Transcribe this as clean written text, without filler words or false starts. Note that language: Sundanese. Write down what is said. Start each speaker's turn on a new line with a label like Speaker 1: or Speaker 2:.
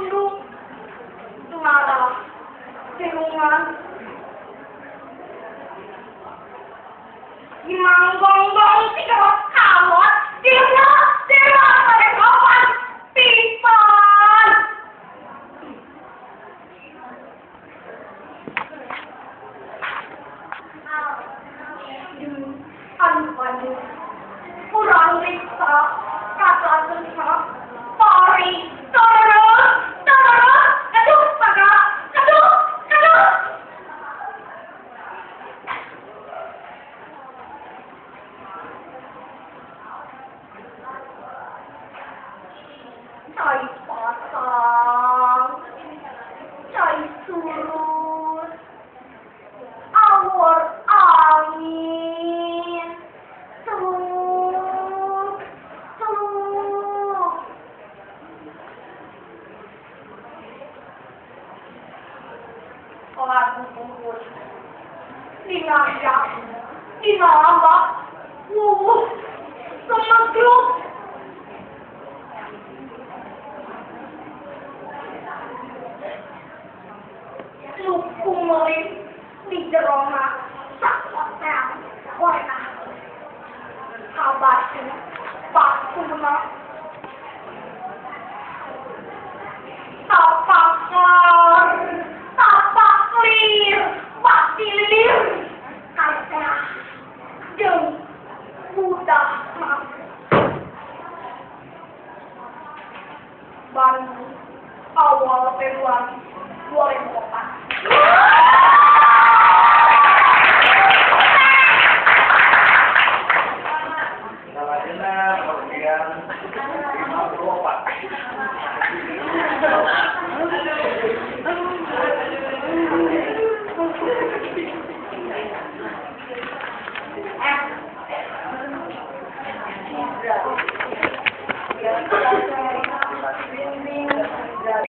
Speaker 1: Tunduk ngarah tirungan Imanggonggong tiga kawat tiga tiga pada kawan pisan. Anu kurang riksa kata susah pari terus terus aduh paga aduh aduh. Cai pasang, cai surut, awor angin, celuk, celuk. Lagu bungkus, dinanjak, dinambak, wuh, semegruk. Lukumeli di jerona sak hotel warna kabatu bakuna tapak lar tapak lir batilir kaca jeung budak Bandung awal Februari 2004.